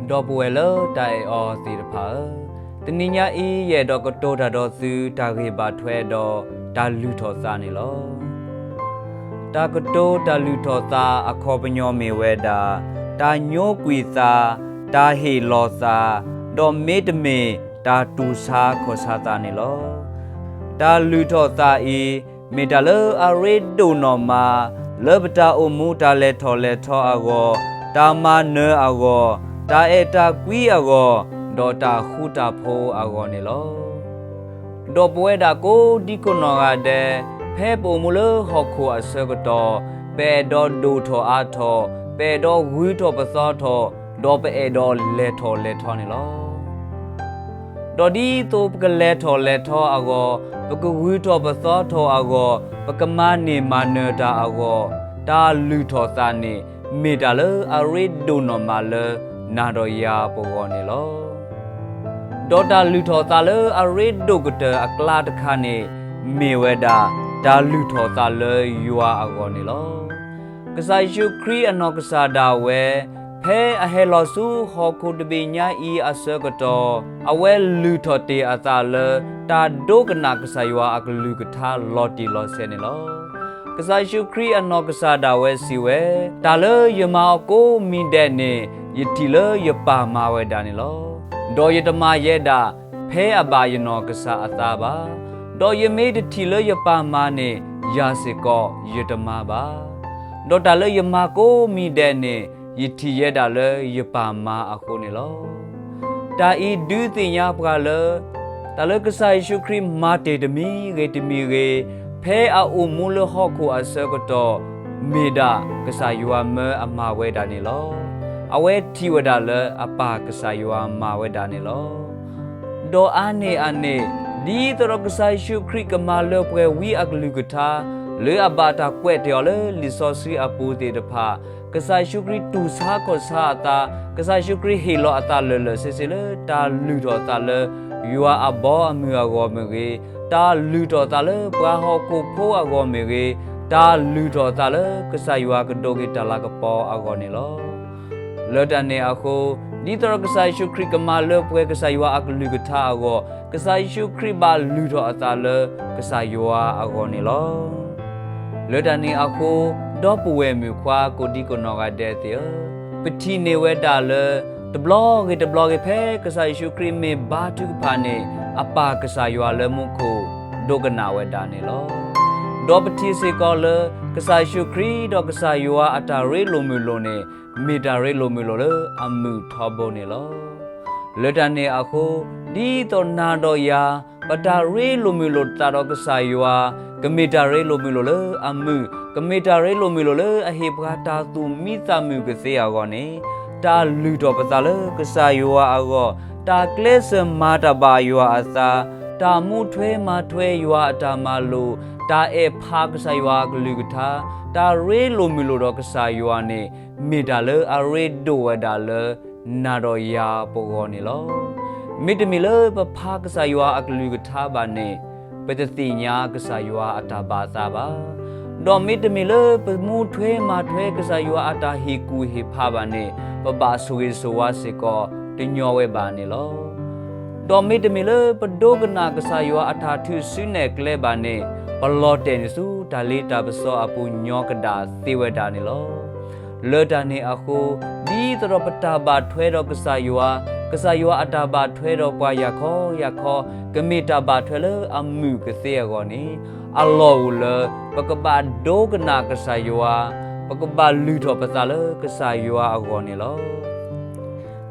ဒီပုၢ်ဝဲၢ်လၢတၢ်အဲၣ်အီၤသ့ၣ်တဖၣ်ဧၢ, တနံၤညါအံၤ ယအဲၣ်ဒိးကတိၤတၢ်ဒီးသု တၢ်ဂ့ၢ်ဘၣ်ထွဲဒီးတၢ်လုၢ်ထီၣ်သးန့ၣ်လီၤ. တၢ်ကတိၤတၢ်လုၢ်ထီၣ်သးအခီပညီမ့ၢ်ဝဲဒၣ်, တၢ်ညိကွံာ်သး, တၢ်ဟ့ၣ်လီၤသး, ဒီးမ့တမ့ၢ်တၢ်တူၢ်ဆါခီၣ်ဆါသးန့ၣ်လီၤ. တၢ်လုၢ်ထီၣ်သးအံၤ မ့ၢ်တၢ်လၢအရ့ဒိၣ်နီၢ်မး လၢပတၢ်အိၣ်မူတၢ်လဲၤထီၣ်လဲၤထီအဂီၢ်, တၢ်မၤနၢၤအဂီၢ်, တၢ်အဲၣ်တၢ်ကွံအဂီၢ်, ဒီးတၢ်ဃူတၢ်ဖိးအဂီၢ်န့ၣ်လီၤ. ဒီးပဝဲဒၣ်ကိးဒံကိးနီၢ်ဂၤဒဲး, ဖဲပအိၣ်မူလၢဟီၣ်ခိၣ်အဆၢကတီၢ်, ပအဲၣ်ဒိးဒိၣ်ထီၣ်အါထီၣ်, ပအဲၣ်ဒိးဂုၤထီၣ်ပသီထီၣ်, ဒီးပအဲၣ်ဒိးလဲၤထီၣ်လဲၤထီန့ၣ်လီၤ. ဒီးဒ်သိးပကလဲၤထီၣ်လဲၤထီအဂီၢ်, ပကဂုၤထီၣ်ပသီထီၣ်အဂီၢ်, ပကမၤန့ၢ်မၤနၢၤတၢ်အဂီၢ်, တၢ်လုၢ်ထီၣ်သးန့ၣ် မ့ၢ်တၢ်လၢအရ့ဒိၣ်နီၢ်မးလၢနၤဒီးယၤပဂီၢ်န့ၣ်လီၤ. ဒီးတၢ်လုၢ်ထီၣ်သးလၢအရ့ဒိၣ်ကတၢၢ်အကျါတခါန့ၣ်, မ့ၢ်ဝဲဒၣ် တၢ်လုၢ်ထီၣ်သးလၢယွၤအဂီၢ်န့ၣ်လီၤ. ကစၢ်ယ့ၣ်ၡူးခရံာ်အနီၢ်ကစၢ်ဒၣ်ဝဲ, ဖဲအဟဲလီၤဆူဟီၣ်ခိၣ်တဘ့ၣ်ညါအံၤအဆၢကတီၢ်, အဝဲလုၢ်ထီၣ်တ့ၢ်အသးလၢ တၢ်ဒိကနၣ်ကစၢ်ယွၤအကလုၢ်ကထါလီၤတံၢ်လီၤဆဲးန့ၣ်လီၤ. ကစၢ်ယ့ၣ်ၡူးခရံာ်အနီၢ်ကစၢ်ဒၣ်ဝဲစံးဝဲ, တၢ်လၢယမၤအီၤကိးမံၤဒဲးန့ၣ်, ယထံၣ်လၢယပၢ်မၤဝဲဒၣ်န့ၣ်လီၤ. ဒီးယတမၤယဲဒၣ် ဖဲအဘၣ်ယနီၢ်ကစၢ်အသးဘၣ်. ဒီးယမ့ၢ်တထံၣ်လၢယပၢ်မၤန့ၣ်, ယၤစ့ၢ်ကီးယတမၤဘၣ်. ဒီးတၢ်လၢယမၤကိးမံၤဒဲးန့ၣ်, ယထံၣ်ယဲဒၣ်လၢယပၢ်မၤအဃိန့ၣ်လီၤ. တၢ်အံၤဒုးသ့ၣ်ညါပှၤလၢ တၢ်လၢကစၢ်ယ့ၣ်ၡူးခရံာ်မၤတ့ၢ်တမံၤဂ့ၤတမံၤဂ့ၤ, ဖဲအအိၣ်မူလၢဟီၣ်ခိၣ်အဆၢကတီၢ်, မ့ၢ်ဒၣ်ကစၢ်ယွၤမၢအမၤဝဲဒၣ်န့ၣ်လီၤ. အဝဲထံၣ်ဝဲဒၣ်လၢအပၢ်ကစၢ်ယွၤမၤဝဲဒၣ်န့ၣ်လီၤ. ဒီးအါန့ၢ်အန့ၣ်, ဒ်သိးဒီးကစၢ်ယ့ၣ်ၡူးခရံာ်ကမၤလၢပှဲၤဝံအကလုၢ်ကထါ, လၢအဘၣ်တၢ်ကွဲးတ့ၢ်အီၤလၢလံာ်စီဆှံအပူၤသ့ၣ်တဖၣ်, ကစၢ်ယ့ၣ်ၡူးခရံာ်တူၢ်ဆါခီၣ်ဆါအသး, ကစၢ်ယ့ၣ်ၡူးခရံာ်ဟ့ၣ်လီၤအသးလၢာ်လၢာ်ဆ့ဆ့လၢတၢ်လုၢ်ထီၣ်အသးလၢ ယွၤအဘီအမုၢ်အဂီၢ်မ့ၢ်ဂ့ၤ, တၢ်လုၢ်ထီၣ်အသးလၢပှၤဟီၣ်ခိၣ်ဖိအဂီၢ်မ့ၢ်ဂ့ၤ, တၢ်လုၢ်ထီၣ်အသးလၢကစၢ်ယွၤကဒိးက့ၤတၢ်လၤကပီၤအဂီၢ်န့ၣ်လီၤ. လၢတၢ်န့ၣ်အဃိ, ဒ်သိးဒီးကစၢ်ယ့ၣ်ၡူးခရံာ်ကမၤလၢပှဲၤကစၢ်ယွၤအကလုၢ်ကထါအဂီၢ်, ကစၢ်ယ့ၣ်ၡူးခရံာ်ဘၣ်လုၢ်ထီၣ်အသးလၢကစၢ်ယွၤအဂီၢ်န့ၣ်လီၤ. လၢတၢ်န့ၣ်အဃိ, ဒီပုၢ်ဝဲၢ်မုၣ်ခွါကိးဒံကိးနီၢ်ဂၤဒဲးသ့ၣ်ဧၢ, ပထံၣ်န့ၢ်ဝဲဒၣ်လၢ တဘျီဂ့ၤတဘျီဂ့ၤဖဲကစၢ်ယ့ၣ်ၡူးခရံာ်မ့ၢ်ဘါထုကဖၣ်န့ၣ်, အပၢ်ကစၢ်ယွၤလၢမူခိၣ်ဒိကနၣ်ဝဲဒၣ်န့ၣ်လီၤ. ဒီးပထံၣ်စ့ၢ်ကီးလၢ ကစၢ်ယ့ၣ်ၡူးခရံာ်ဒီးကစၢ်ယွၤအတၢ်ရ့လိာ်မုာ်လိာ်န့ၣ်, မ့ၢ်တၢ်ရ့လိာ်မုာ်လိာ်လၢအမုာ်ထီဘိန့ၣ်လီၤ. လၢတၢ်န့ၣ်အဃိ, ဒ်သိးနၤဒီးယၤ ပတၢ်ရ့လိာ်မုာ်လိာ်သးဒီးကစၢ်ယွၤ, ကမ့ၢ်တၢ်ရ့လိာ်မုာ်လိာ်လၢအမုာ်, ကမ့ၢ်တၢ်ရ့လိာ်မုာ်လိာ်လၢအဟ့ၣ်ပှၤတၢ်သူၣ်မံသးမုာ်ကသ့အဂီၢ်န့ၣ်, တၢ်လုၢ်ထီၣ်ပသးလၢကစၢ်ယွၤအဂီၢ်, တၢ်ကျဲးစၢးမၤတၢ်ဘၣ်ယွၤအသး, တၢ်မူထွဲမၤထွဲယွၤအတၢ်မၤလိာ်, တၢ်အဲၣ်ဖးကစၢ်ယွၤအကလုၢ်ကထါ, တၢ်ရ့လိာ်မုာ်လိာ်ဒီးကစၢ်ယွၤန့ၣ်, မ့ၢ်တၢ်လၢအရ့ဒိၣ်ဝဲဒၣ်လၢ နၤဒီးယၤပဂီၢ်န့ၣ်လီၤ. မ့တမ့ၢ်လၢပဖးကစၢ်ယွၤအကလုၢ်ကထါဘၣ်န့ၣ်, ပတသ့ၣ်ညါကစၢ်ယွၤအတၢ်ဘၣ်အသးဘၣ်. ဒီးမ့တမ့ၢ်လၢပမူထွဲမၤထွဲကစၢ်ယွၤအတၢ်ဟ့ၣ်ကူၣ်ဟ့ၣ်ဖးဘၣ်န့ၣ်, ပဘၣ်ဆိၣ်ဂ့ၤဆိၣ်ဝါစ့ၢ်ကီးတညီဝဲဘၣ်န့ၣ်လီၤ. ဒီးမ့တမ့ၢ်လၢပဒိကနၣ်ကစၢ်ယွၤအတၢ်ထုးစုနဲၣ်ကျဲဘၣ်န့ၣ်, ပလီၤတဲာ်န့ၢ်ဆူတၢ်လ့တၢ်ပစီအပူၤညီကဒၣ်သ့ဝဲဒၣ်န့ၣ်လီၤ. လၢတၢ်န့ၣ်အဃိ, ဒ်သိးဒီးပတၢ်ဘၣ်ထွဲဒီးကစၢ်ယွၤ, ကစၢ်ယွၤအတၢ်ဘၣ်ထွဲဒီးပှၤယၤခီယၤခီ, ကမ့ၢ်တၢ်ဘၣ်ထွဲလၢအမုာ်ကသ့အဂီၢ်န့ၣ်, အလီၢ်အိၣ်လၢ ပကဘၣ်ဒိကနၣ်ကစၢ်ယွၤ, ပကဘၣ်လုၢ်ထီၣ်ပသးလၢကစၢ်ယွၤအဂီၢ်န့ၣ်လီၤ.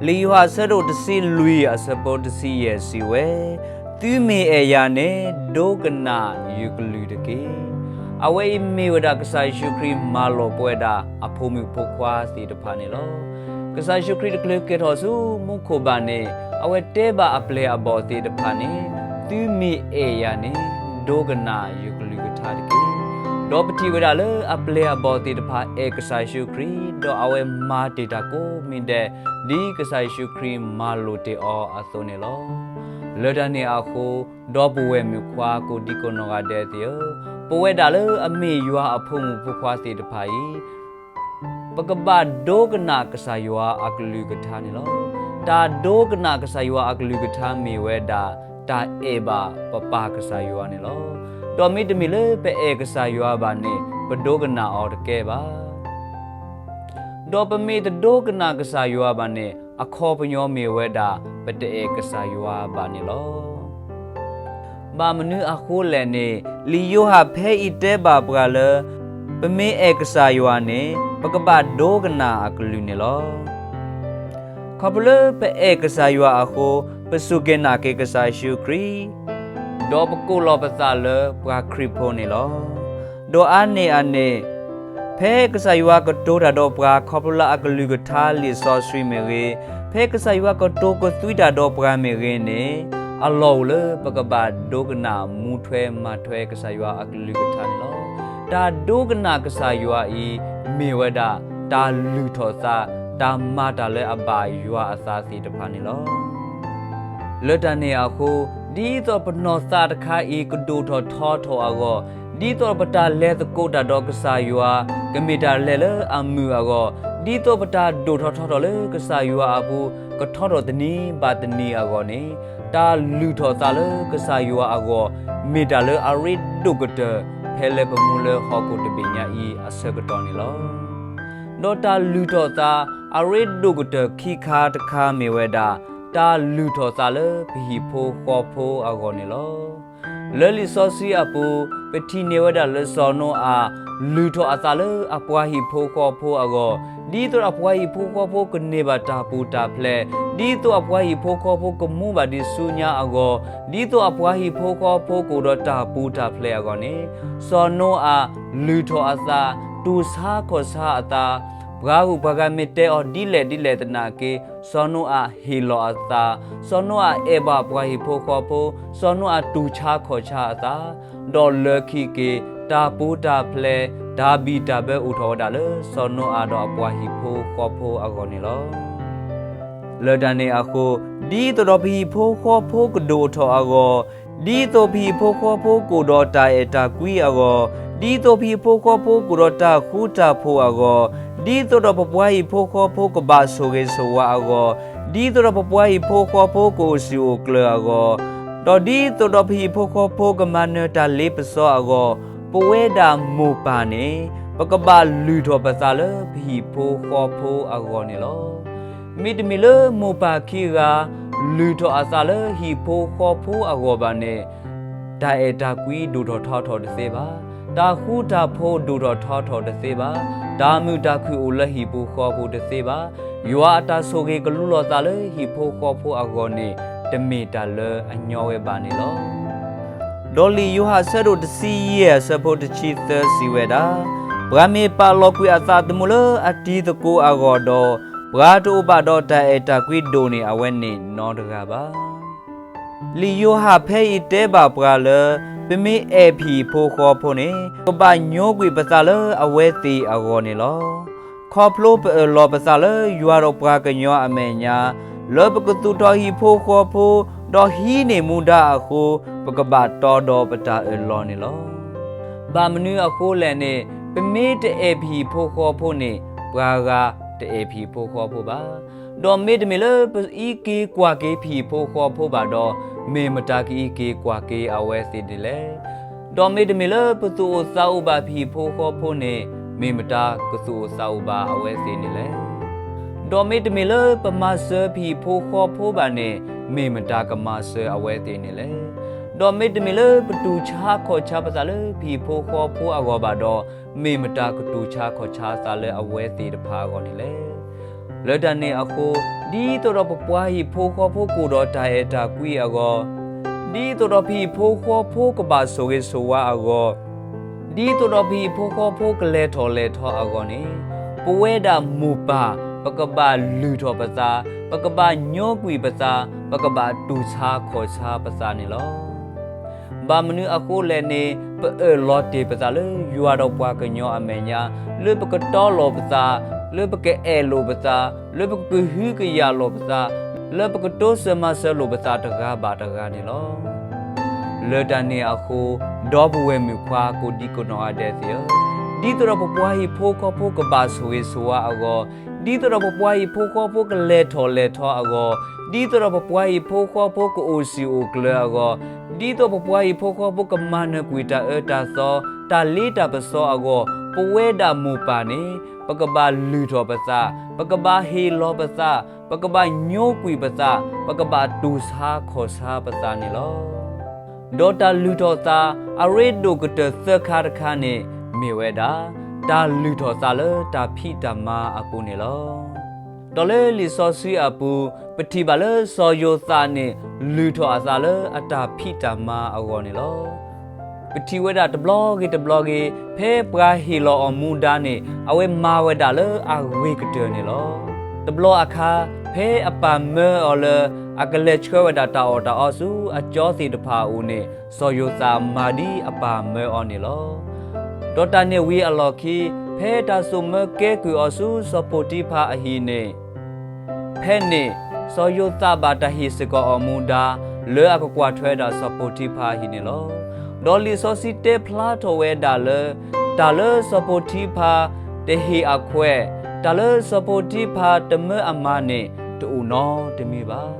လံာ်ယိၤဟၣ်အဆၢဒိၣ်တဆံလွံၢ်အဆၢဖိတဆံယဲၢ်စံးဝဲ, သုမ့ၢ်အဲၣ်ယၤန့ၣ်, ဒိကနၣ်ယကလုၢ်တက့ၢ်. အဝဲအံၤမ့ၢ်ဝဲဒၣ်ကစၢ်ယ့ၣ်ၡူးခရံာ်မၤလိာ်ပဝဲဒၣ်အဖိမုၣ်ဖိခွါသ့ၣ်တဖၣ်န့ၣ်လီၤ. ကစၢ်ယ့ၣ်ၡူးခရံာ်တကျၢၤကဲၤထီၣ်ဆူမူခိၣ်ဘၣ်န့ၣ်, အဝဲတဲဘၣ်အပျဲၢ်အဘီၣ်သ့ၣ်တဖၣ်န့ၣ်, သုမ့ၢ်အဲၣ်ယၤန့ၣ်, ဒိကနၣ်ယကလုၢ်ကထါတက့ၢ်. ဒီးပထံၣ်ဝဲဒၣ်လၢအပျဲၢ်အဘီၣ်သ့ၣ်တဖၣ်အဲၣ်ကစၢ်ယ့ၣ်ၡူးခရံာ်, ဒီးအဝဲမၤတ့ၢ်တၢ်ကိးမံၤဒဲး, ဒ်ကစၢ်ယ့ၣ်ၡူးခရံာ်မၤလိာ်တ့ၢ်အီၤအသိးန့ၣ်လီၤ. လၢတၢ်န့ၣ်အဃိ, ဒီပုၢ်ဝဲၢ်မုၣ်ခွါကိးဒံကိးနီၢ်ဂၤဒဲးသ့ၣ်ဧၢ, ပဝဲဒၣ်လၢအမ့ၢ်ယွၤအဖိမုၣ်ဖိခွါသ့ၣ်တဖၣ်အံၤ, ပကဘၣ်ဒိကနၣ်ကစၢ်ယွၤအကလုၢ်ကထါန့ၣ်လီၤ. တၢ်ဒိကနၣ်ကစၢ်ယွၤအကလုၢ်ကထါမ့ၢ်ဝဲဒၣ် တၢ်အဲၣ်ဘၣ်ပပၢ်ကစၢ်ယွၤန့ၣ်လီၤ. ဒီးမ့တမ့ၢ်လၢပအဲၣ်ကစၢ်ယွၤဘၣ်န့ၣ် ပဒိကနၣ်အီၤတကဲဘၣ်. ဒီးပမ့ၢ်တဒိကနၣ်ကစၢ်ယွၤဘၣ်န့ၣ် အခီပညီမ့ၢ်ဝဲဒၣ် ပတအဲၣ်ကစၢ်ယွၤဘၣ်န့ၣ်လီၤ. ဘၣ်မနုၤအဃိလဲၣ်န့ၣ် လံာ်ယိၤဟၣ်ဖဲအံၤတဲဘၣ်ပှၤလၢ ပမ့ၢ်အဲၣ်ကစၢ်ယွၤန့ၣ် ပကဘၣ်ဒိကနၣ်အကလုၢ်န့ၣ်လီၤ. ခီဖျိလၢပအဲၣ်ကစၢ်ယွၤအဃိ ပစူၢ်က့ၤနာ်က့ၤကစၢ်ယ့ၣ်ၡူးခရံာ် ဒီးပကိးလီၤပသးလၢပှၤခရံာ်ဖိန့ၣ်လီၤ. ဒီးအါန့ၢ်အန့ၣ် ဖဲကစၢ်ယွၤကတိၤတၢ်ဒီးပှၤ ခီဖျိလၢအကလုၢ်ကထါလံာ်စီဆှံမ့ၢ်ဂ့ၤ, ဖဲကစၢ်ယွၤကတိၤကသွံတၢ်ဒီးပှၤမ့ၢ်ဂ့ၤန့ၣ် အလီၢ်အိၣ်လၢပကဘၣ်ဒိကနၣ်မူထွဲမၤထွဲကစၢ်ယွၤအကလုၢ်ကထါန့ၣ်လီၤ. တၢ်ဒိကနၣ်ကစၢ်ယွၤအံၤ မ့ၢ်ဝဲဒၣ် တၢ်လုၢ်ထီၣ်သး, တၢ်မၤတၢ်လၢအဘၣ်ယွၤအသးသ့ၣ်တဖၣ်န့ၣ်လီၤ. လၢတၢ်န့ၣ်အဃိ, ဒ်သိးပနီၢ်သးတခါအံၤကဒိၣ်ထီၣ်ထီထီၣ်အဂီၢ်, ဒ်သိးပတၢ်လဲၤသကိးတၢ်ဒီးကစၢ်ယွၤ ကမ့ၢ်တၢ်လဲၤလၢအမုာ်အဂီၢ်, ဒ်သိးပတၢ်ဒိၣ်ထီၣ်ထီထီၣ်လၢကစၢ်ယွၤအပူၤ ကထီထီၣ်တနံၤဘၣ်တနံၤအဂီၢ်န့ၣ်, တၢ်လုၢ်ထီၣ်သးလၢကစၢ်ယွၤအဂီၢ် မ့ၢ်တၢ်လၢအရ့ဒိၣ်ကတၢၢ် ဖဲလၢပမူလၢဟီၣ်ခိၣ်တဘ့ၣ်ညါအံၤအဆၢကတီၢ်န့ၣ်လီၤ. ဒီးတၢ်လုၢ်ထီၣ်သး အရ့ဒိၣ်ကတၢၢ်ခံခါတခါမ့ၢ်ဝဲဒၣ် တၢ်လုၢ်ထီၣ်သးလၢပဟံၣ်ဖိဃီဖိအဂီၢ်န့ၣ်လီၤ. လၢလံာ်စီဆှံအပူၤ ပထံၣ်န့ၢ်ဝဲဒၣ်လၢစီၤနိအၤ လုၢ်ထီၣ်အသးလၢအပှၤဟံၣ်ဖိဃီဖိအဂီၢ်, ဒ်သိးအပှၤဟံၣ်ဖိဃီဖိကန့ၢ်ဘၣ်တၢ်ပူၤတၢ်ဖျဲး, ဒ်သိးအပှၤဟံၣ်ဖိဃီဖိကမူဘၣ်ဒံးဆူညါအဂီၢ်, ဒ်သိးအပှၤဟံၣ်ဖိဃီဖိကအိၣ်ဒီးတၢ်ပူၤတၢ်ဖျဲးအဂီၢ်န့ၣ်, စီၤနိအၤလုၢ်ထီၣ်အသး, တူၢ်ဆါခီၣ်ဆါအသး, ပှၤဂုၤပှၤဂၤမ့ၢ်တဲအီၤဒ်လဲၣ်ဒ်လဲၣ်သနာ်က့, စီၤနိအၤဟ့ၣ်လီၤအသး, စီၤနိအၤအဲၣ်ဘၣ်ပှၤဟံၣ်ဖိဃီဖိ, စီၤနိအၤတူၢ်ဆါခီၣ်ဆါအသး, ဒီးလၢခံက့ၤ တၢ်ပူၤတၢ်ဖျဲး တၢ်ဘံၣ်တၢ်ဘၢအိၣ်ထီၣ်ဝဲဒၣ်လၢစီၤနိအၤဒီးအပှၤဟံၣ်ဖိဃီဖိအဂီၢ်န့ၣ်လီၤ. လၢတၢ်န့ၣ်အဃိ, ဒ်သိးဒီးပဟံၣ်ဖိဃီဖိကဒိၣ်ထီၣ်အဂီၢ်, ဒ်သိးပဟံၣ်ဖိဃီဖိကအိၣ်ဒီးတၢ်အဲၣ်တၢ်ကွံအဂီၢ်, ဒ်သိးပဟံၣ်ဖိဃီဖိကအိၣ်ဒီးတၢ်ဃူတၢ်ဖိးအဂီၢ်, ဒ်သိးဒီးပပှၤဟံၣ်ဖိဃီဖိကဘၣ်ဆိၣ်ဂ့ၤဆိၣ်ဝါအဂီၢ်, ဒ်သိးဒီးပပှၤဟံၣ်ဖိဃီဖိကအိၣ်စံာ်အိၣ်ကျၢၤအဂီၢ်, ဒီးဒ်သိးဒီးပဟံၣ်ဖိဃီဖိကမၤနၢၤတၢ်လ့ပစီအဂီၢ်, ပဝဲဒၣ်မိၢ်ပၢ်န့ၣ် ပကဘၣ်လုၢ်ထီၣ်ပသးလၢပဟံၣ်ဖိဃီဖိအဂီၢ်န့ၣ်လီၤ. မ့တမ့ၢ်လၢမိၢ်ပၢ်ခံဂၤ လုၢ်ထီၣ်အသးလၢဟံၣ်ဖိဃီဖိအဂီၢ်ဘၣ်န့ၣ်, တၢ်အဲၣ်တၢ်ကွံဒိၣ်ထီၣ်ထီထီၣ်တသ့ဘၣ်. တၢ်ဃူတၢ်ဖိးဒိၣ်ထီၣ်ထီထီၣ်တသ့ဘၣ်. တၢ်မုာ်တၢ်ခုၣ်အိၣ်လၢဟံၣ်ဖိဃီဖိတသ့ဘၣ်. ယွၤအတၢ်ဆိၣ်ဂ့ၤကလူလီၤသးလၢဟံၣ်ဖိဃီဖိအဂီၢ်န့ၣ် တမ့ၢ်တၢ်လၢအညီဝဲဘၣ်န့ၣ်လီၤ. ဒီးလံာ်ယိၤဟၣ်အဆၢဒိၣ်တဆံယဲၢ်အဆၢဖိတဆံသၢစံးဝဲဒၣ်, ပှၤမ့ၢ်ပာ်လီၤကွံာ်အသးသမူလၢအတံၤသကိးအဂီၢ်ဒီး, ပှၤတအိၣ်ဘၣ်ဒီးတၢ်အဲၣ်တၢ်ကွံဒိၣ်န့ၢ်အဝဲန့ၣ်နီတဂၤဘၣ်. လံာ်ယိၤဟၣ်ဖဲအံၤတဲဘၣ်ပှၤလၢ ပမ့ၢ်အဲၣ်ပဟံၣ်ဖိဃီဖိန့ၣ် ပကဘၣ်ညိကွံာ်ပသးလၢအဝဲသ့ၣ်အဂီၢ်န့ၣ်လီၤ. ခီဖျိပအၢၣ်လီၤပသးလၢယွၤဒီးပှၤကညီအမဲာ်ညါ, လၢပကသူၣ်ထီၣ်ဟံၣ်ဖိဃီဖိ, ဒီးဟံးန့ၢ်မူဒါအဃိ, ပကဘၣ်တီဒီးပတၢ်အၢၣ်လီၤန့ၣ်လီၤ. ဘၣ်မနုၤအဃိလဲၣ်န့ၣ်, ပမ့ၢ်တအဲၣ်ပဟံၣ်ဖိဃီဖိန့ၣ် ပှၤဂၤတအဲၣ်ပဟံၣ်ဖိဃီဖိဘၣ်. ဒီးမ့တမ့ၢ်လၢပအံးက့ၤကွၢ်က့ၤပဟံၣ်ဖိဃီဖိဘၣ်ဒီး, မ့ၢ်မတၤကအံးက့ၤကွၢ်က့ၤအဝဲသ့ၣ်ဒ်လဲၣ်. ဒီးမ့တမ့ၢ်လၢပသူၣ်အိၣ်သးအိၣ်ဘၣ်ပဟံၣ်ဖိဃီဖိန့ၣ်, မ့ၢ်မတၤကသူၣ်အိၣ်သးအိၣ်ဘၣ်အဝဲသ့ၣ်န့ၣ်လဲၣ်. ဒီးမ့တမ့ၢ်လၢပမၤစၢၤပဟံၣ်ဖိဃီဖိဘၣ်န့ၣ်, မ့ၢ်မတၤကမၤစၢၤအဝဲသ့ၣ်န့ၣ်လဲၣ်. ဒီးမ့တမ့ၢ်လၢပတူၢ်ဆါခီၣ်ဆါပသးလၢပဟံၣ်ဖိဃီဖိအဂီၢ်ဘၣ်ဒီး, မ့ၢ်မတၤကတူၢ်ဆါခီၣ်ဆါသးလၢအဝဲသ့ၣ်တဖၣ်အဂီၢ်န့ၣ်လဲၣ်. လၢတၢ်န့ၣ်အဃိ, ဒ်သိးဒီးပပှၤဟံၣ်ဖိဃီဖိကအိၣ်ဒီးတၢ်အဲၣ်တၢ်ကွံအဂီၢ်, ဒ်သိးဒီးပဟံၣ်ဖိဃီဖိကဘၣ်ဆိၣ်ဂ့ၤဆိၣ်ဝါအဂီၢ်, ဒ်သိးဒီးပဟံၣ်ဖိဃီဖိကလဲၤထီၣ်လဲၤထီအဂီၢ်န့ၣ်, ပဝဲဒၣ်မိၢ်ပၢ် ပကဘၣ်လုၢ်ထီၣ်ပသး, ပကဘၣ်ညိကွံာ်ပသး, ပကဘၣ်တူၢ်ဆါခီၣ်ဆါပသးန့ၣ်လီၤ. ဘၣ်မနုၤအဃိလဲၣ်န့ၣ်, ပအၢၣ်လီၤတ့ၢ်ပသးလၢယွၤဒီးပှၤကညီအမဲာ်ညါ, လၢပကတီလိာ်ပသး, လၢပကအဲၣ်လိာ်ပသး, လၢပကကဟုကယာ်လိာ်ပသး, လၢပကတိစၢၤမၤစၢၤလိာ်ပသးတဂၤဘၣ်တဂၤန့ၣ်လီၤ. လၢတၢ်န့ၣ်အဃိ, ဒီပုၢ်ဝဲၢ်မုၣ်ခွါကိးဒံကိးနီၢ်ဂၤဒဲးသ့ၣ်ဧၢ, ဒ်သိးဒီးပပှၤဟံၣ်ဖိဃီဖိကဘၣ်ဆိၣ်ဂ့ၤဆိၣ်ဝါအဂီၢ်, ဒ်သိးဒီးပပှၤဟံၣ်ဖိဃီဖိကလဲၤထီၣ်လဲၤထီအဂီၢ်, ဒ်သိးဒီးပပှၤဟံၣ်ဖိဃီဖိကအိၣ်စံၣ်အိၣ်ကျၢၤအဂီၢ်, ဒ်သိးပပှၤဟံၣ်ဖိဃီဖိကမၤနၢၤကွံာ်တၢ်အၢတၢ်သီ, တၢ်လ့တၢ်ပစီအဂီၢ်, ပဝဲဒၣ်မိၢ်ပၢ်န့ၣ် ပကဘၣ်လုၢ်ထီၣ်ပသး, ပကဘၣ်ဟ့ၣ်လီၤပသး, ပကဘၣ်ညိကွံာ်ပသး, ပကဘၣ်တူၢ်ဆါခီၣ်ဆါပသးန့ၣ်လီၤ. ဒီးတၢ်လုၢ်ထီၣ်သး အရ့ဒိၣ်ကတၢၢ်သၢခါတခါန့ၣ် မ့ၢ်ဝဲဒၣ် တၢ်လုၢ်ထီၣ်သးလၢတၢ်ဖံးတၢ်မၤအပူၤန့ၣ်လီၤ. ဒီးလၢလံာ်စီဆှံအပူၤ ပထံၣ်ဘၣ်လၢစီၤယိၤသးန့ၣ် လုၢ်ထီၣ်အသးလၢအတၢ်ဖံးတၢ်မၤအဂီၢ်န့ၣ်လီၤ. ပထံၣ်ဝဲဒၣ်တဘျီဂ့ၤတဘျီဂ့ၤ ဖဲပှၤဟ့ၣ်လီၤအီၤမူဒါန့ၣ် အဝဲမၤဝဲဒၣ်လၢအဂ့ၤကတၢၢ်န့ၣ်လီၤ. တဘျီအခါ ဖဲအပၢ်မၢအီၤလၢ အကလဲၤဆှၢဝဲဒၣ်တၢ်အီၣ်တၢ်အီဆူအကၠီသ့ၣ်တဖၣ်အအိၣ်န့ၣ် စီၤယိၤသးမၤဒ်အပၢ်မၢအီၤန့ၣ်လီၤ. ဒီးတၢ်န့ၣ်ဝံၤအလီၢ်ခံ ဖဲတၢ်စိာ်မၢကဲကုၢ်အီၤဆူစီၤပိၤတံဖၤအဟံၣ်န့ၣ် ဖဲန့ၣ် စီၤယိၤသးဘၣ်တၢ်ဟ့ၣ်စ့ၢ်ကီးအီၤမူဒါ လၢအကကွၢ်ထွဲဒၣ်စီၤပိၤတံဖၤအဟံၣ်န့ၣ်လီၤ. ဒီးလံာ်စီဆှံတဲဖျါထီၣ်ဝဲဒၣ်လၢ တၢ်လၢစီၤပိၤတံဖၤတဟ့ၣ်အခွဲး, တၢ်လၢစီၤပိၤတံဖၤတမၢအမၤန့ၣ် တအိၣ်နီတမံၤဘၣ်.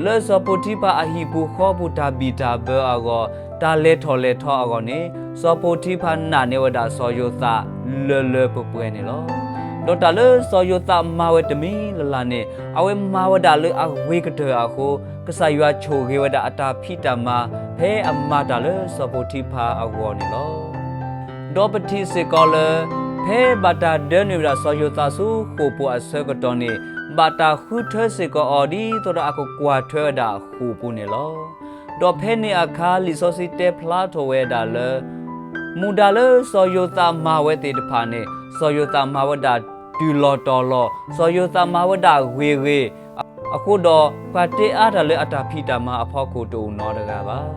လၢစီၤပိၤတံဖၤအဟံၣ်ပူၤဃီပူၤတၢ်ဘံၣ်တၢ်ဘၢအဂီၢ်, တၢ်လဲၤထီၣ်လဲၤထီအဂီၢ်န့ၣ် စီၤပိၤတံဖၤနာ်န့ၢ်ဝဲဒၣ်စီၤယိၤသးလၢလၢပှဲၤပှဲၤန့ၣ်လီၤ. ဒီးတၢ်လၢစီၤယိၤသးမၤဝဲတမံၤလၢ်လၢ်န့ၣ် အဝဲမၤဝဲဒၣ်လၢအဂ့ၤကတၢၢ်အဃိ ကစၢ်ယွၤဆိၣ်ဂ့ၤဝဲဒၣ်အတၢ်ဖံးတၢ်မၤ ဖဲအမၤတၢ်လၢစီၤပိၤတံဖၤအဂီၢ်န့ၣ်လီၤ. ဒီးပထံၣ်စ့ၢ်ကီးလၢ ဖဲဘၣ်တၢ်ဒၢနုာ်ဝဲဒၣ်စီၤယိၤသးဆူဃိာ်ပူၤအဆၢကတီၢ်န့ၣ် ဘၣ်တၢ်ဃုထၢစ့ၢ်ကီးအီၤဒ်သိးဒီးအကကွၢ်ထွဲဝဲဒၣ်ဃိာ်ပူၤန့ၣ်လီၤ. ဒီးဖဲန့ၣ်အခါ လံာ်စီဆှံတဲဖျါထီၣ်ဝဲဒၣ်လၢ မူဒါလၢစီၤယိၤသးမၤဝဲသ့ၣ်တဖၣ်န့ၣ် စီၤယိၤသးမၤဝဲဒၣ်တုၤလီၤတီၤလီၤ, စီၤယိၤသးမၤဝဲဒၣ်ဂ့ၤဂ့ၤ, အဃိဒီး ပှၤတဲအါတၢ်လၢအတၢ်ဖံးတၢ်မၤအဖီခိၣ်တအိၣ်နီတဂၤဘၣ်.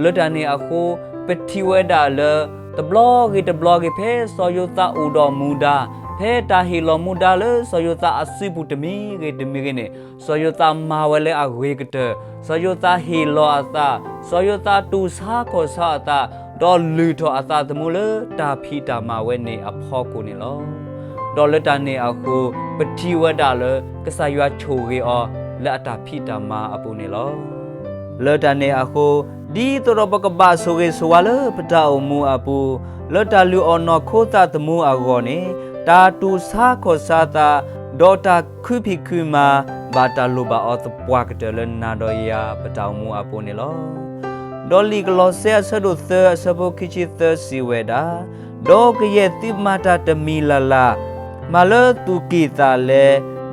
လၢတၢ်န့ၣ်အဃိ ပထံၣ်ဝဲဒၣ်လၢ တဘျီဂ့ၤတဘျီဂ့ၤ ဖဲစီၤယိၤသးအိၣ်ဒီးမူဒါ, ဖဲတၢ်ဟ့ၣ်လီၤမူဒါလၢစီၤယိၤသးအစုပူၤတမံၤဂ့ၤတမံၤဂ့ၤန့ၣ် စီၤယိၤသးမၤဝဲလၢအဂ့ၤကတၢၢ်, စီၤယိၤသးဟ့ၣ်လီၤအသး, စီၤယိၤသးတူၢ်ဆါခီၣ်ဆါအသး, ဒီးလုၢ်ထီၣ်အသးသမူလၢတၢ်ဖံးတၢ်မၤဝဲန့ၣ်အဖီခိၣ်န့ၣ်လီၤ. ဒီးလၢတၢ်န့ၣ်အဃိ ပထံၣ်ဝဲဒၣ်လၢ ကစၢ်ယွၤဆိၣ်ဂ့ၤအီၤလၢအတၢ်ဖံးတၢ်မၤအပူၤန့ၣ်လီၤ. လၢတၢ်န့ၣ်အဃိ ဒ်သိးဒီးပကဘၣ်ဆိၣ်ဂ့ၤဆိၣ်ဝါလၢပတၢ်အိၣ်မူအပူၤ, လၢတၢ်လုၢ်အီၣ်နီၢ်ခိသးသမူအဂီၢ်န့ၣ် တၢ်တူၢ်ဆါခီၣ်ဆါသး ဒီးတၢ်ခုဖံးခုမၤ ဘၣ်တၢ်လိၣ်ဘၣ်အီၤသပှၢ်ကတၢၢ်လၢနၤဒီးယၤပတၢ်အိၣ်မူအပူၤန့ၣ်လီၤ. ဒီးလံာ်ကလီးစဲအဆၢဒိၣ်သၢအဆၢဖိခံဆံသၢစံးဝဲဒၣ်, ဒီးကယဲၢ်သုမၤတၢ်တမံၤလၢ်လၢ်, မၤလၢသူၣ်ကံၢ်သးလဲ,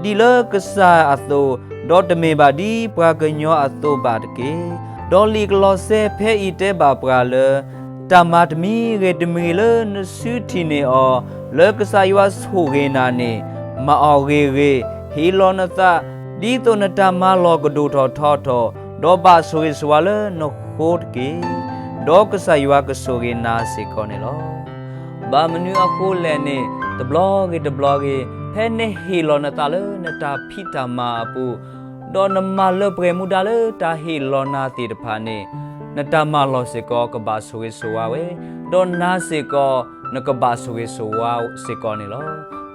ဒ်လၢကစၢ်အသိး, ဒီးတမ့ၢ်ဘၣ်ဒ်ပှၤကညီအသိးဘၣ်တက့ၢ်. ဒီးလံာ်ကလီးစဲဖဲအံၤတဲဘၣ်ပှၤလၢ တၢ်မၤတမံၤဂ့ၤတမံၤဂ့ၤလၢနစုထံၣ်န့ၢ်အီၤ, လၢကစၢ်ယွၤဆိၣ်ဂ့ၤနၤန့ၣ်, မၤအီၤဂ့ၤဂ့ၤ, ဟ့ၣ်လီၤနသး, ဒ်သိးနတၢ်မၤလီၢ်ကဒိၣ်ထီၣ်ထီထီၣ်, ဒီးဘၣ်ဆိၣ်ဂ့ၤဆိၣ်ဝါလၢနဃိတက့ၢ်. ဒီးကစၢ်ယွၤကဆိၣ်ဂ့ၤနၤစ့ၢ်ကီးန့ၣ်လီၤ. ဘၣ်မနုၤအဃိလဲၣ်န့ၣ် တဘျီဂ့ၤတဘျီဂ့ၤ ဖဲနဟ့ၣ်လီၤနသးလၢနတၢ်ဖံးတၢ်မၤအပူၤ, ဒီးနမၤလၢပှဲၤမူဒါလၢတၢ်ဟ့ၣ်လီၤနၤသ့ၣ်တဖၣ်န့ၣ်, နတၢ်မၤလီၢ်စ့ၢ်ကီးကဘၣ်ဆိၣ်ဂ့ၤဆိၣ်ဝါဝဲ, ဒီးနၤစ့ၢ်ကီး နကဘၣ်ဆိၣ်ဂ့ၤဆိၣ်ဝါစ့ၢ်ကီးန့ၣ်လီၤ.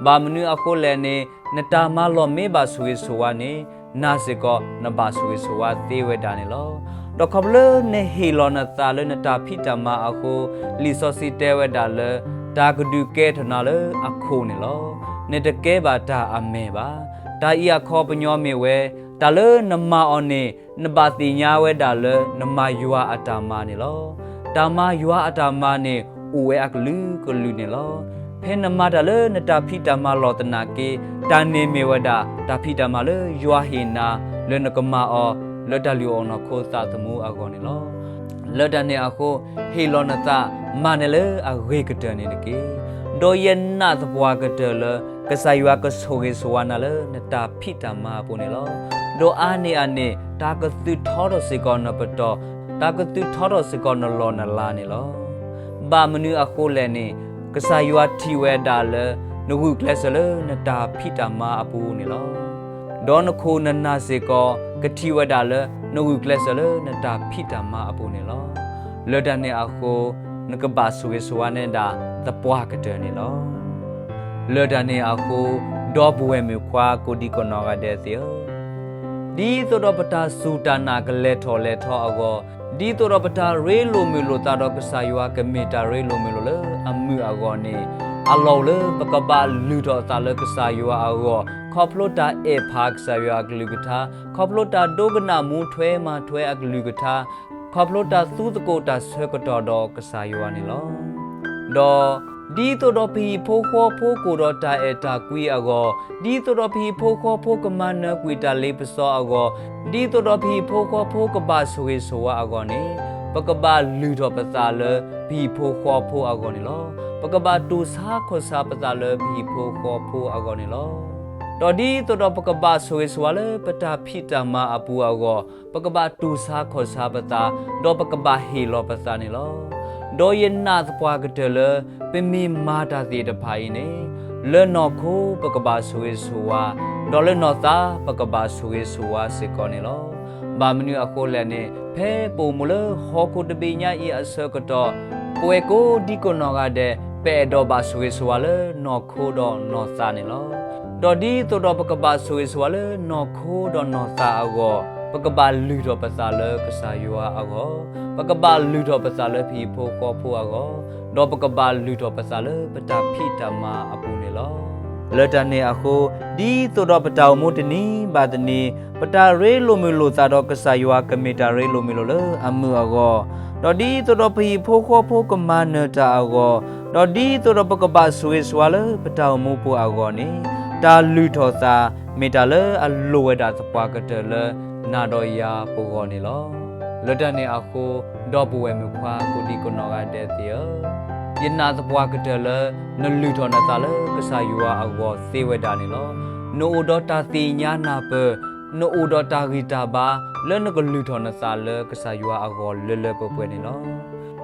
ဘၣ်မနုၤအဃိလဲၣ်န့ၣ် နတၢ်မၤလီၢ်မ့ၢ်ဘၣ်ဆိၣ်ဂ့ၤဆိၣ်ဝါန့ၣ် နၤစ့ၢ်ကီး နဘၣ်ဆိၣ်ဂ့ၤဆိၣ်ဝါသ့ဝဲဒၣ်န့ၣ်လီၤ. ဒီးခီဖျိလၢနဟ့ၣ်လီၤနသးလၢနတၢ်ဖံးတၢ်မၤအဃိ, လံာ်စီဆှံတဲဝဲဒၣ်လၢ တၢ်ကဒုးကဲထီၣ်နၤလၢအခိၣ်န့ၣ်လီၤ. နတကဲဘၣ်တၢ်အမဲၢ်ဘၣ်. တၢ်အံၤအခီပညီမ့ၢ်ဝဲ, တၢ်လၢနမၤအီၤန့ၣ် နဘၣ်သ့ၣ်ညါဝဲဒၣ်လၢနမၤယွၤအတၢ်မၤန့ၣ်လီၤ. တၢ်မၤယွၤအတၢ်မၤန့ၣ် အိၣ်ဝဲအကလုာ်ကလုာ်န့ၣ်လီၤ. ဖဲနမၤတၢ်လၢနတၢ်ဖံးတၢ်မၤလီၢ်သနာ်က့, တၢ်န့ၣ်မ့ၢ်ဝဲဒၣ် တၢ်ဖံးတၢ်မၤလၢယွၤဟ့ၣ်နၤ လၢနကမၤအီၤ လၢတၢ်လုၢ်အီၣ်နီၢ်ခိသးသမူအဂီၢ်န့ၣ်လီၤ. လၢတၢ်န့ၣ်အဃိ, ဟ့ၣ်လီၤနသး မၤနၢၤလၢအဂ့ၤကတၢၢ်န့ၣ်တက့ၢ်. ဒီးယနာ်သပှၢ်ကတၢၢ်လၢ ကစၢ်ယွၤကဆိၣ်ဂ့ၤဆိၣ်ဝါနၤလၢနတၢ်ဖံးတၢ်မၤအပူၤန့ၣ်လီၤ. ဒီးအါန့ၢ်အန့ၣ် တၢ်ကသုးထီထီၣ်စ့ၢ်ကီးနပတီၢ်, တၢ်ကသုးထီထီၣ်စ့ၢ်ကီးနလီၢ်နလၤန့ၣ်လီၤ. ဘၣ်မနုၤအဃိလဲၣ်န့ၣ်, ကစၢ်ယွၤထံၣ်ဝဲဒၣ်လၢ နဂုာ်ကျဲးစၢးလၢနတၢ်ဖံးတၢ်မၤအပူၤန့ၣ်လီၤ. ဒီးနခိၣ်နနၢ်စ့ၢ်ကီး ကထံၣ်ဝဲဒၣ်လၢနဂုာ်ကျဲးစၢးလၢနတၢ်ဖံးတၢ်မၤအပူၤန့ၣ်လီၤ. လၢတၢ်န့ၣ်အဃိ, နကဘၣ်ဆိၣ်ဂ့ၤဆိၣ်ဝါနဲဒၣ်သပှၢ်ကတၢၢ်န့ၣ်လီၤ. လၢတၢ်န့ၣ်အဃိ, ဒီပုၢ်ဝဲၢ်မုၣ်ခွါကိးဒံကိးနီၢ်ဂၤဒဲးသ့ၣ်ဧၢ, ဒ်သိးဒီးပတၢ်စူၢ်တၢ်နာ်ကလဲၤထီၣ်လဲၤထီအဂီၢ်, ဒ်သိးဒီးပတၢ်ရ့လိာ်မုာ်လိာ်သးဒီးကစၢ်ယွၤကမ့ၢ်တၢ်ရ့လိာ်မုာ်လိာ်လၢအမုာ်အဂီၢ်န့ၣ်, အလီၢ်အိၣ်လၢပကဘၣ်လုၢ်ထီၣ်သးလၢကစၢ်ယွၤအဂီၢ်, ခီဖျိတၢ်အဲၣ်ဖးကစၢ်ယွၤအကလုၢ်ကထါ, ခီဖျိတၢ်ဒိကနၣ်မူထွဲမၤထွဲအကလုၢ်ကထါ, ခီဖျိတၢ်သူသကိးတၢ်ဆၢကတီၢ်ဒီးကစၢ်ယွၤန့ၣ်လီၤ. ဒီးဒ်သိးဒီးပဟံၣ်ဖိဃီဖိကိၢ်ဒီးတၢ်အဲၣ်တၢ်ကွံအဂီၢ်, ဒ်သိးဒီးပဟံၣ်ဖိဃီဖိကမၤနၢၤကွံာ်တၢ်လ့ပစီအဂီၢ်, ဒ်သိးဒီးပဟံၣ်ဖိဃီဖိကဘၣ်ဆိၣ်ဂ့ၤဆိၣ်ဝါအဂီၢ်န့ၣ်, ပကဘၣ်လုၢ်ထီၣ်ပသးလၢပဟံၣ်ဖိဃီဖိအဂီၢ်န့ၣ်လီၤ. ပကဘၣ်တူၢ်ဆါခီၣ်ဆါပသးလၢပဟံၣ်ဖိဃီဖိအဂီၢ်န့ၣ်လီၤ. ဒီးဒ်သိးဒီးပကဘၣ်ဆိၣ်ဂ့ၤဆိၣ်ဝါလၢပတၢ်ဖံးတၢ်မၤအပူၤအဂီၢ်, ပကဘၣ်တူၢ်ဆါခီၣ်ဆါပသး, ဒီးပကဘၣ်ဟ့ၣ်လီၤပသးန့ၣ်လီၤ. ဒီးယနာ်သပှၢ်ကတၢၢ်လၢ ပမ့ၢ်မၤတၢ်သ့ၣ်တဖၣ်အံၤန့ၣ်, လၢနီၢ်ခိပကဘၣ်ဆိၣ်ဂ့ၤဆိၣ်ဝါ, ဒီးလၢနီၢ်သးပကဘၣ်ဆိၣ်ဂ့ၤဆိၣ်ဝါစ့ၢ်ကီးန့ၣ်လီၤ. ဘၣ်မနုၤအဃိလဲၣ်န့ၣ်, ဖဲပအိၣ်မူလၢဟီၣ်ခိၣ်တဘ့ၣ်ညါအံၤအဆၢကတီၢ်, ပဝဲကိးဒံကိးနီၢ်ဂၤဒဲး ပအဲၣ်ဒိးဘၣ်ဆိၣ်ဂ့ၤဆိၣ်ဝါလၢနီၢ်ခိဒီးနီၢ်သးန့ၣ်လီၤ. ဒီးဒ်သိးဒီးပကဘၣ်ဆိၣ်ဂ့ၤဆိၣ်ဝါလၢနီၢ်ခိဒီးနီၢ်သးအဂီၢ်, ပကဘၣ်လုၢ်ထီၣ်ပသးလၢကစၢ်ယွၤအဂီၢ်, ပကဘၣ်လုၢ်ထီၣ်ပသးလၢပဟံၣ်ဖိဃီဖိအဂီၢ်, ဒီးပကဘၣ်လုၢ်ထီၣ်ပသးလၢပတၢ်ဖံးတၢ်မၤအပူၤန့ၣ်လီၤ. လၢတၢ်န့ၣ်အဃိ, ဒ်သိးဒီးပတၢ်အိၣ်မူတနံၤဘၣ်တနံၤ, ပတၢ်ရ့လိာ်မုာ်လိာ်သးဒီးကစၢ်ယွၤကမ့ၢ်တၢ်ရ့လိာ်မုာ်လိာ်လၢအမုာ်အဂီၢ်, ဒီးဒ်သိးဒီးပဟံၣ်ဖိဃီဖိကမၤနၢၤတၢ်အဂီၢ်, ဒီးဒ်သိးဒီးပကဘၣ်ဆိၣ်ဂ့ၤဆိၣ်ဝါလၢပတၢ်အိၣ်မူပူၤအဂီၢ်န့ၣ်, တၢ်လုၢ်ထီၣ်သး မ့ၢ်တၢ်လၢအလိၣ်ဝဲဒၣ်သပှၢ်ကတၢၢ်လၢနၤဒီးယၤပဂီၢ်န့ၣ်လီၤ. လၢတၢ်န့ၣ်အဃိ, ဒီပုၢ်ဝဲၢ်မုၣ်ခွါကိးဒံကိးနီၢ်ဂၤဒဲးသ့ၣ်ဧၢ, ယနာ်သပှၢ်ကတၢၢ်လၢ နလုၢ်ထီၣ်နသးလၢကစၢ်ယွၤအဂီၢ်သ့ဝဲဒၣ်န့ၣ်လီၤ. နအိၣ်ဒီးတၢ်သ့ၣ်ညါနၢ်ပၢၢ်, နအိၣ်ဒီးတၢ်ဂံၢ်တၢ်ဘါ လၢနကလုၢ်ထီၣ်နသးလၢကစၢ်ယွၤအဂီၢ်လၢလၢပှဲၤပှဲၤန့ၣ်လီၤ.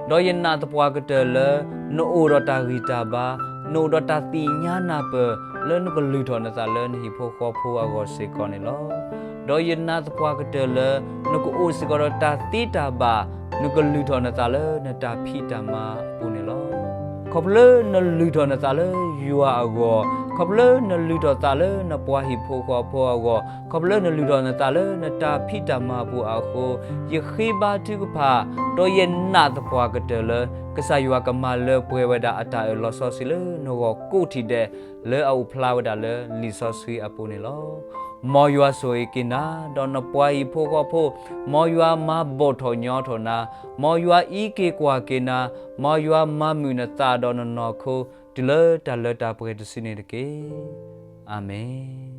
ဒီးယနာ်သပှၢ်ကတၢၢ်လၢ နအိၣ်ဒီးတၢ်ဂံၢ်တၢ်ဘါ, နအိၣ်ဒီးတၢ်သ့ၣ်ညါနၢ်ပၢၢ် လၢနကလုၢ်ထီၣ်နသးလၢနဟံၣ်ဖိဃီဖိအဂီၢ်စ့ၢ်ကီးန့ၣ်လီၤ. ဒီးယနာ်သပှၢ်ကတၢၢ်လၢ နကအိၣ်စ့ၢ်ကီးဒီးတၢ်သ့တၢ်ဘၣ်, နကလုၢ်ထီၣ်နသးလၢနတၢ်ဖံးတၢ်မၤအပူၤန့ၣ်လီၤ. ခီဖျိလၢနလုၢ်ထီၣ်နသးလၢယွၤအဂီၢ်, ခီဖျိလၢနလုၢ်ထီၣ်သးလၢနပှၤဟံၣ်ဖိဃီဖိအဂီၢ်, ခီဖျိလၢနလုၢ်ထီၣ်နသးလၢနတၢ်ဖံးတၢ်မၤအပူၤအဃိ, ယဃ့ဘါထုကဖၣ်, ဒီးယနာ်သပှၢ်ကတၢၢ်လၢ ကစၢ်ယွၤကမၤလၢပှဲၤဝဲဒၣ်အတၢ်အၢၣ်လီၤစီဆှံလၢနဂီၢ်ကိးထီၣ်ဒဲး လၢအအိၣ်ဖျါဝဲဒၣ်လၢလံာ်စီဆှံအပူၤန့ၣ်လီၤ. မ်ယွၤဆိၣ်ဂ့ၤက့ၤနၤ, ဒီးနပှၤဟံၣ်ဖိဃီဖိ, မ်ယွၤမၤဘီၣ်ထီၣ်ညီထီၣ်နၤ, မ်ယွၤအံးက့ၤကွၢ်က့ၤနၤ, မ်ယွၤမၤမုာ်နသးဒီးနနီၢ်ခိ, တုၤလၢတၢ်လၢတၢ်ပှဲၤတစုန့ၣ်တက့ၢ်. အၤမ့ၣ်.